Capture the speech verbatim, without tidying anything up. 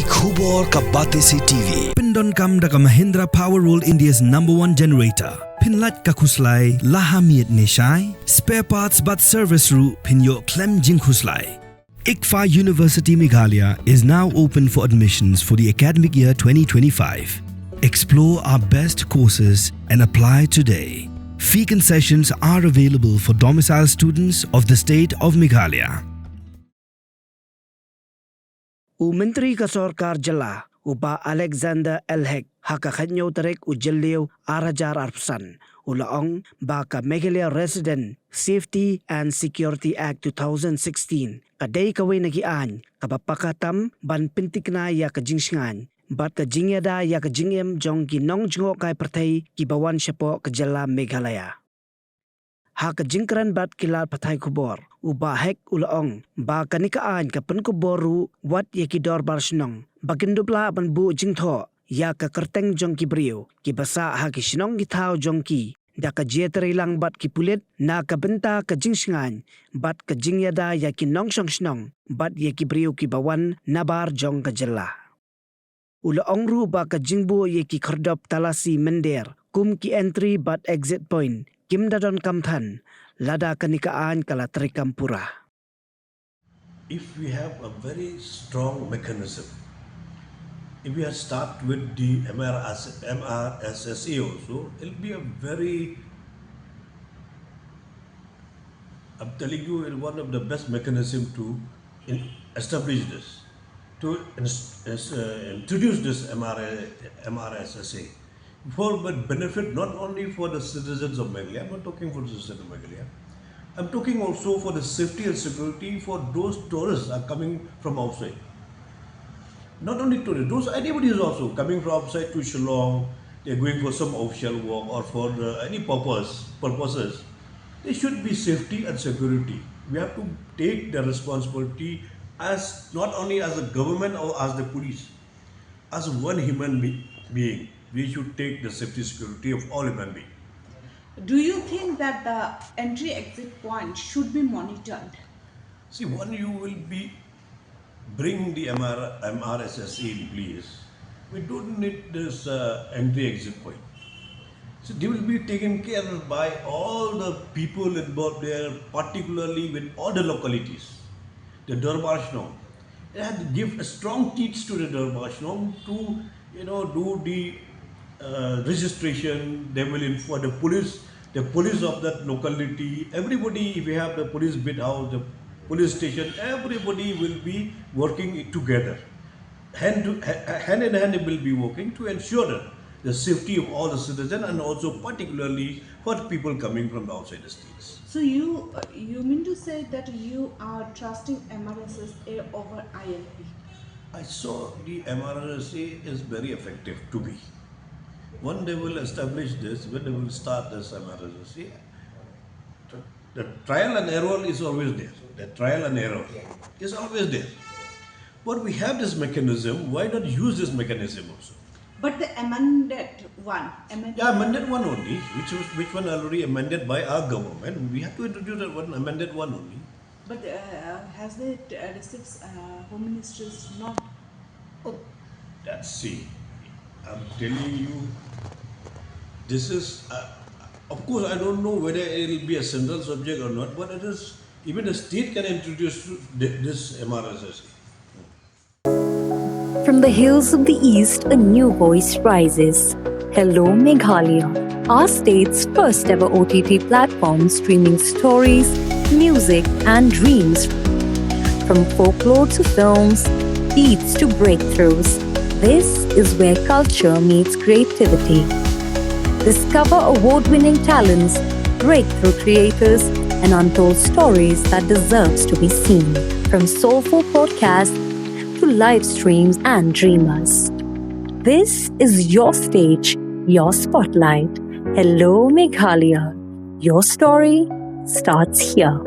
Khubor ka Batesi T V. Pyndonkam da ka Mahindra Power World, India's number one generator. Pynlait ka khuslai la ha miet ne shai. Spare parts bad service ruh pynïoh khlem jingkhuslai. ICFAI University Meghalaya is now open for admissions for the academic year twenty twenty-five. Explore our best courses and apply today. Fee concessions are available for domicile students of the state of Meghalaya. U Myntri ka Sorkar Jylla, u Bah Alexander L Hek, ha ka khathynñiew tarik u Jylliew ar hajar arphew san, u la ong ba ka Meghalaya Resident Safety and Security Act two thousand sixteen ka dei kawei na ki aiñ kaba paka tam ban pyntikna ïa ka jingshngaiñ bad ka jingïada ïa ka jingim jong ki nongjngohkai pyrthei kiba wan shapoh ka jylla Meghalaya. Ha ka jingkren bad ki lad pathai khubor, u Bah Hek u la ong ba kane ka aiñ ka pynkupbor ruh wat ïa ki dorbar shnong ba kin dup lah ban buh jingthoh ïa ka kyrteng jong ki briew kiba sah ha ki shnong ki thaw jong ki da ka jingïatreilang bad ki pulit na ka bynta ka jingshngaiñ bad ka jingïada ïa ki nongshong shnong bad ïa ki briew kiba wan nabar jong ka jylla. U la ong ruh ba ka jingbuh ïa ki khyrdop talasi mynder kum ki entry bad exit point kim da donkam than lada kane ka aiñ ka la treikam pura. If we have a very strong mechanism, if we start with the M R S, M R S S A also, it'll be a very, I'm telling you, one of the best mechanism to in, establish this, to ins- ins- uh, introduce this M R A, M R S S A for the benefit not only for the citizens of Meghalaya. I'm not talking for the citizens of Meghalaya. I'm talking also for the safety and security for those tourists are coming from outside. Not only tourists, those anybody is also coming from outside to Shillong. They're going for some official work or for uh, any purpose purposes. There should be safety and security. We have to take the responsibility as not only as a government or as the police, as one human be- being. We should take the safety security of all human beings. Do you think that the entry exit point should be monitored? See, when you will be bring the M R, M R S S A in place, we don't need this uh, entry exit point. So they will be taken care of by all the people involved there, particularly with all the localities, the Dorbar Shnong. They have to give a strong teach to the Dorbar Shnong to, you know, do the uh, registration. They will inform the police, the police of that locality, everybody. If you have the police beat house, the police station, everybody will be working together, hand to ha- hand in hand. They will be working to ensure the safety of all the citizens and also particularly for people coming from the outside the states. So you uh, you mean to say that you are trusting M R S S A over I L P? I saw the M R S S A is very effective to me. When they will establish this, when they will start this M R S S A, the trial and error is always there. The trial and error is always there. But we have this mechanism. Why not use this mechanism also? But the amended one, amended. Yeah, amended one only, which was which one already amended by our government. We have to introduce that one amended one only. But uh, has it uh, received uh, Home Minister's nod? Oh, that's see. I'm telling you, this is. Uh, of course, I don't know whether it will be a central subject or not, but it is. Even the state can introduce th- this M R S S A. From the hills of the East, a new voice rises. Hello, Meghalaya, our state's first ever O T T platform streaming stories, music, and dreams. From folklore to films, beats to breakthroughs, this is where culture meets creativity. Discover award winning talents, breakthrough creators, and untold stories that deserves to be seen. From soulful podcasts to live streams and dreamers. This is your stage, your spotlight. Hello, Meghalaya. Your story starts here.